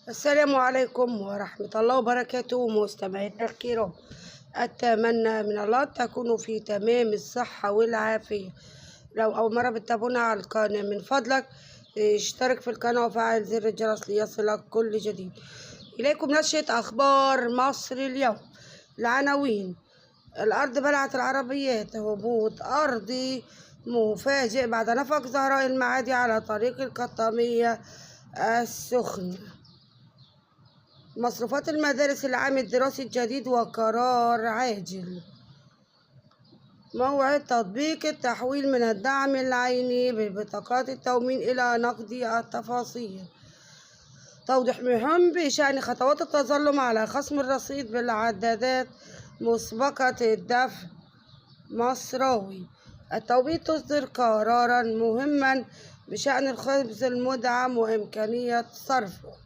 السلام عليكم ورحمة الله وبركاته مستمعينا الكرام. أتمنى من الله تكونوا في تمام الصحة والعافية. لو أول مرة بتتابعونا على القناة من فضلك اشترك في القناة وفعل زر الجرس ليصلك كل جديد. إليكم نشرة أخبار مصر اليوم. العناوين: الأرض بلعت العربيات، هبوط أرضي مفاجئ بعد نفق زهراء المعادي على طريق القطامية السخنة. مصروفات المدارس العام الدراسي الجديد وقرار عاجل. موعد تطبيق التحويل من الدعم العيني ببطاقات التموين إلى نقدي. التفاصيل: توضيح مهم بشأن خطوات التظلم على خصم الرصيد بالعدادات مسبقة الدفع. مصراوي: التوقيت تصدر قرارا مهما بشأن الخبز المدعم وإمكانية صرفه.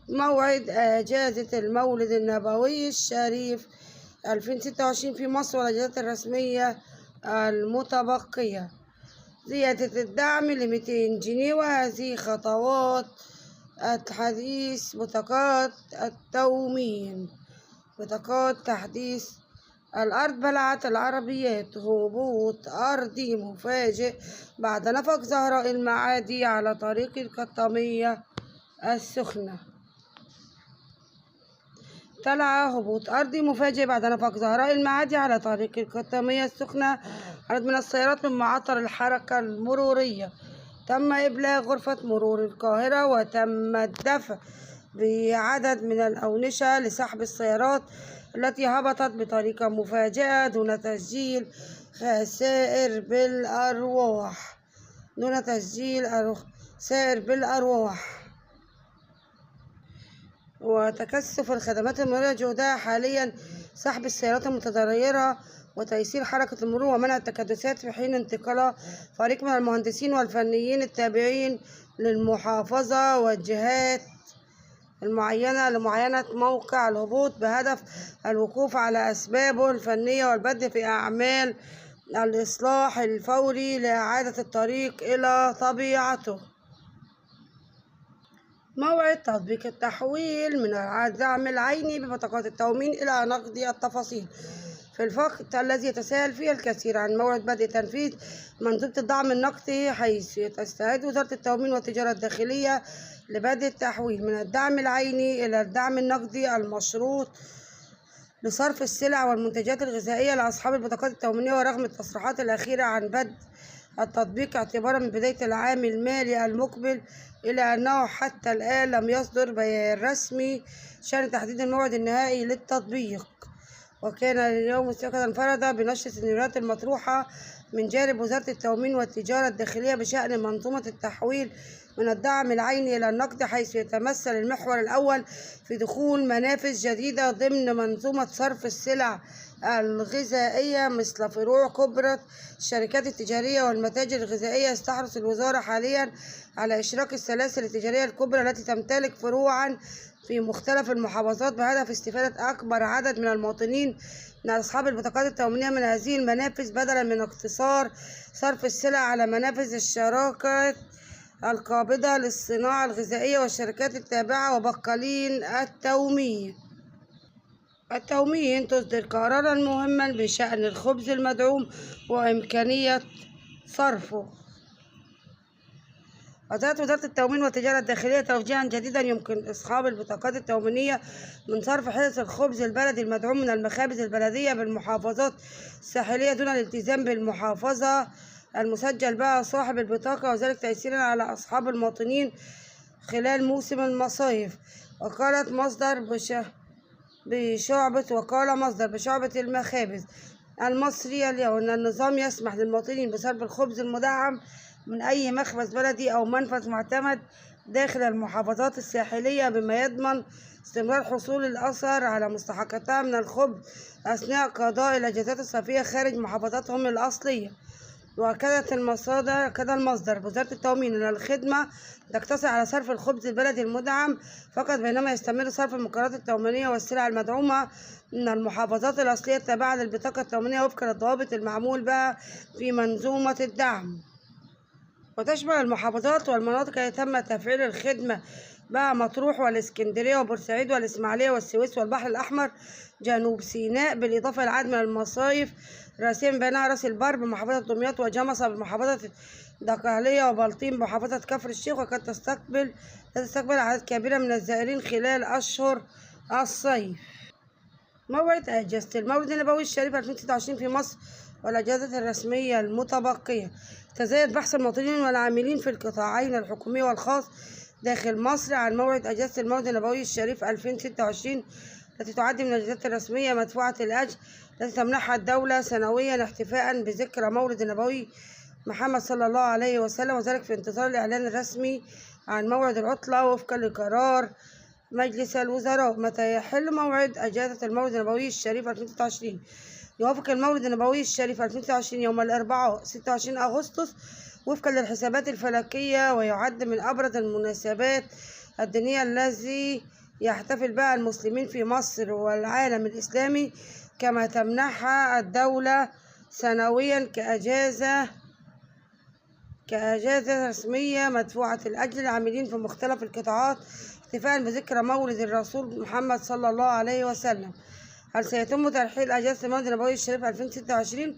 موعد إجازة المولد النبوي الشريف 2026 في مصر والإجازات الرسمية المتبقية. زيادة الدعم ل200 جنيه، وهذه خطوات التحديث بطاقات التموين. بطاقات تحديث الأرض بلعت العربيات، هبوط أرضي مفاجئ بعد نفق زهراء المعادي على طريق القطامية السخنة. طلع هبوط أرضي مفاجئ بعد نفق زهراء المعادي على طريق القطامية السخنة عدد من السيارات من معطل الحركة المرورية. تم إبلاغ غرفة مرور القاهرة وتم الدفع بعدد من الأونشة لسحب السيارات التي هبطت بطريقة مفاجئة دون تسجيل خسائر بالأرواح. وتكثف الخدمات المرورية جهدها حاليا سحب السيارات المتضررة وتيسير حركة المرور ومنع التكدسات في حين انتقال فريق من المهندسين والفنيين التابعين للمحافظة والجهات المعينة لمعاينة موقع الهبوط بهدف الوقوف على أسبابه الفنية والبدء في أعمال الإصلاح الفوري لإعادة الطريق إلى طبيعته. موعد تطبيق التحويل من الدعم العيني ببطاقات التموين إلى نقدي. التفاصيل في الوقت الذي يتساءل فيه الكثير عن موعد بدء تنفيذ منظومة الدعم النقدي، حيث تستعد وزارة التموين والتجارة الداخلية لبدء التحويل من الدعم العيني إلى الدعم النقدي المشروط لصرف السلع والمنتجات الغذائية لأصحاب البطاقات التموينية. ورغم التصريحات الأخيرة عن بدء التطبيق اعتبارا من بداية العام المالي المقبل، إلى أنه حتى الآن لم يصدر بيان رسمي شأن تحديد الموعد النهائي للتطبيق. وكان اليوم السابق انفرد بنشر السيناريوهات المطروحة من جانب وزارة التموين والتجارة الداخلية بشأن منظومة التحويل من الدعم العيني إلى النقد، حيث يتمثل المحور الأول في دخول منافذ جديدة ضمن منظومة صرف السلع الغذائية مثل فروع كبرى الشركات التجارية والمتاجر الغذائية. تحرص الوزارة حاليا على إشراك السلاسل التجارية الكبرى التي تمتلك فروعا في مختلف المحافظات بهدف استفادة أكبر عدد من المواطنين من أصحاب البطاقات التموينية من هذه المنافذ، بدلا من اقتصار صرف السلع على منافذ الشراكات القابضة للصناعة الغذائية والشركات التابعة وبقالين التموين. تصدر قرارا مهما بشأن الخبز المدعوم وإمكانية صرفه. أصدرت وزارة التموين والتجارة الداخلية توجيها جديدا يمكن أصحاب البطاقات التموينية من صرف حصص الخبز البلدي المدعوم من المخابز البلدية بالمحافظات الساحلية دون الالتزام بالمحافظة المسجل بها صاحب البطاقة، وذلك تيسيرا على أصحاب المواطنين خلال موسم المصايف. وقال مصدر بشعبة المخابز المصرية اليوم أن النظام يسمح للمواطنين بصرف الخبز المدعم من أي مخبز بلدي أو منفذ معتمد داخل المحافظات الساحلية، بما يضمن استمرار حصول الأسر على مستحقاتها من الخبز أثناء قضاء الأجازات الصيفية خارج محافظاتهم الأصلية. وأكدت المصدر بوزارة التموين أن الخدمة تقتصر على صرف الخبز البلدي المدعم فقط، بينما يستمر صرف المقررات التموينية والسلع المدعومة من المحافظات الأصلية التابعة للبطاقة التموينية وفقا للضوابط المعمول بها في منظومة الدعم. وتشمل المحافظات والمناطق التي تم تفعيل الخدمة بقى مطروح والإسكندرية وبورسعيد والإسماعيلية والسويس والبحر الأحمر جنوب سيناء، بالإضافة إلى عدد من المصايف راسين بينها راس البر بمحافظة دمياط وجمصة بمحافظة دقهلية وبلطيم بمحافظة كفر الشيخ، وقد تستقبل عدد كبير من الزائرين خلال أشهر الصيف. موعد أجازة المولد النبوي الشريف 2026 في مصر والأجازات الرسمية المتبقية. تزايد بحث المواطنين والعاملين في القطاعين الحكومي والخاص داخل مصر عن موعد أجازة المولد النبوي الشريف 2026 التي تعد من الأجازات الرسمية مدفوعة الأجر التي تمنحها الدولة سنويا احتفاء بذكرى مولد النبوي محمد صلى الله عليه وسلم، وذلك في انتظار الإعلان الرسمي عن موعد العطلة وفقا لقرار مجلس الوزراء. متى يحل موعد أجازة المولد النبوي الشريف 2026؟ يوافق المولد النبوي الشريف 2026 يوم الأربعاء 26 أغسطس وفقا للحسابات الفلكية، ويعد من أبرز المناسبات الدينية الذي يحتفل بها المسلمين في مصر والعالم الإسلامي، كما تمنحها الدولة سنويا كأجازة رسمية مدفوعة الأجر للعاملين في مختلف القطاعات احتفاء بذكرى مولد الرسول محمد صلى الله عليه وسلم. هل سيتم ترحيل أجازة المولد النبوي الشريف 2026؟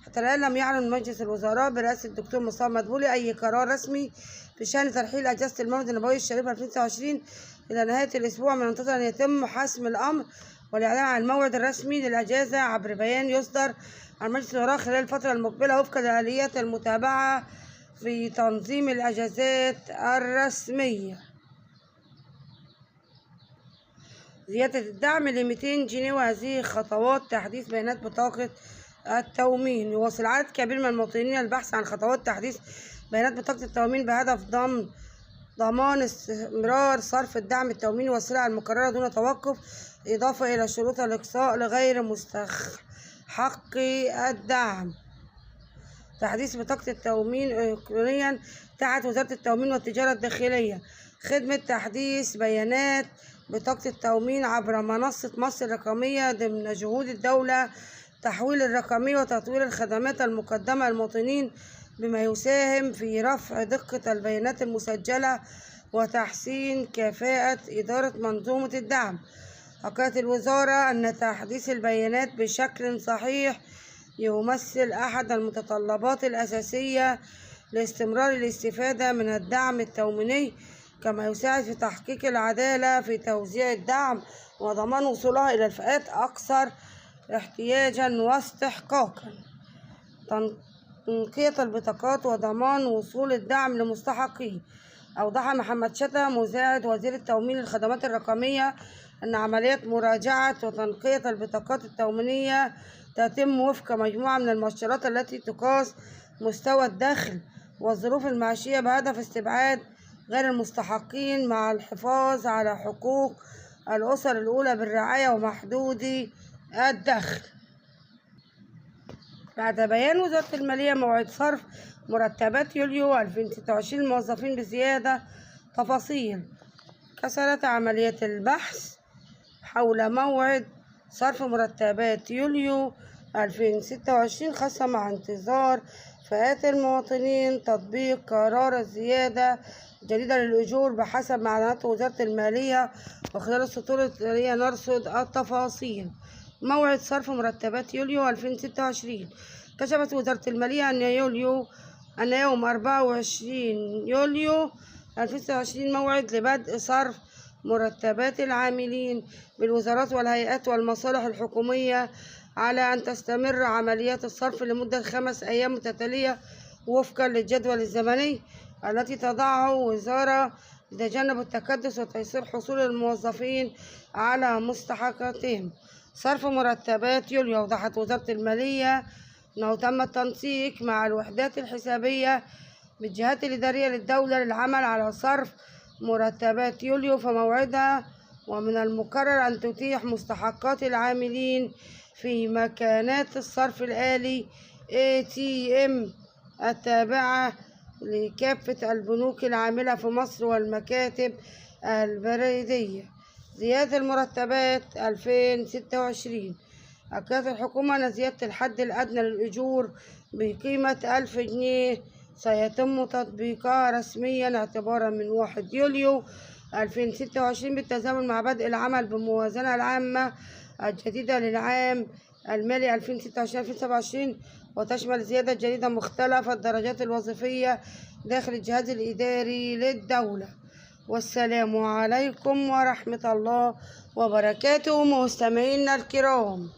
حتى الآن لم يعلن مجلس الوزراء برئاسة الدكتور مصطفى مدبولي أي قرار رسمي بشأن ترحيل أجازة المولد النبوي الشريف 2026 إلى نهاية الأسبوع. من المنتظر أن يتم حسم الأمر والإعلان عن الموعد الرسمي للأجازة عبر بيان يصدر عن مجلس الوزراء خلال الفترة المقبلة وفقا لآليات المتابعة في تنظيم الأجازات الرسمية. زيادة الدعم ل 200 جنيه، وهذه خطوات تحديث بيانات بطاقة التومين. يواصل عدد كبير من المواطنين البحث عن خطوات تحديث بيانات بطاقة التومين بهدف ضمان استمرار صرف الدعم التوميني والسلع المكررة دون توقف، إضافة إلى شروط الإقصاء لغير مستحقي الدعم. تحديث بطاقة التومين إلكترونيا تحت وزارة التومين والتجارة الداخلية. خدمة تحديث بيانات بطاقة التومين عبر منصة مصر الرقمية ضمن جهود الدولة تحويل الرقمية وتطوير الخدمات المقدمة للمواطنين، بما يساهم في رفع دقة البيانات المسجلة وتحسين كفاءة إدارة منظومة الدعم. أكدت الوزارة أن تحديث البيانات بشكل صحيح يمثل أحد المتطلبات الأساسية لاستمرار الاستفادة من الدعم التوميني، كما يساعد في تحقيق العدالة في توزيع الدعم وضمان وصولها إلى الفئات أكثر احتياجا واستحقاقا. تنقية البطاقات وضمان وصول الدعم لمستحقيه. أوضح محمد شتا مساعد وزير التومين للخدمات الرقمية أن عملية مراجعة وتنقية البطاقات التومينية تتم وفق مجموعة من المؤشرات التي تقاس مستوى الدخل والظروف المعيشية بهدف استبعاد غير المستحقين مع الحفاظ على حقوق الأسر الأولى بالرعاية ومحدودي الدخل. بعد بيان وزارة المالية موعد صرف مرتبات يوليو 2026 للموظفين بزيادة تفاصيل، كسرت عملية البحث حول موعد صرف مرتبات يوليو 2026 خاصة مع انتظار فئات المواطنين تطبيق قرار الزيادة الجديدة للأجور بحسب معلومات وزارة المالية، وخلال السطور التالية نرصد التفاصيل. موعد صرف مرتبات يوليو 2026. كشفت وزارة المالية أن يوم 24 يوليو 2026 موعد لبدء صرف مرتبات العاملين بالوزارات والهيئات والمصالح الحكومية، على أن تستمر عمليات الصرف لمدة 5 أيام متتالية وفقا للجدول الزمني التي تضعه وزارة لتجنب التكدس وتيسير حصول الموظفين على مستحقاتهم. صرف مرتبات يوليو. أوضحت وزارة المالية أنه تم التنسيق مع الوحدات الحسابية بالجهات الإدارية للدولة للعمل على صرف مرتبات يوليو في موعدها، ومن المقرر أن تتيح مستحقات العاملين في مكانات الصرف الآلي ATM التابعة لكافة البنوك العاملة في مصر والمكاتب البريدية. زيادة المرتبات 2026. أكدت الحكومة أن زيادة الحد الأدنى للأجور بقيمة 1000 جنيه سيتم تطبيقها رسميا اعتبارا من 1 يوليو 2026 بالتزامن مع بدء العمل بالموازنة العامة الجديدة للعام المالي 2026-2027، وتشمل زيادة جديدة مختلف الدرجات الوظيفية داخل الجهاز الإداري للدولة. والسلام عليكم ورحمة الله وبركاته مستمعينا الكرام.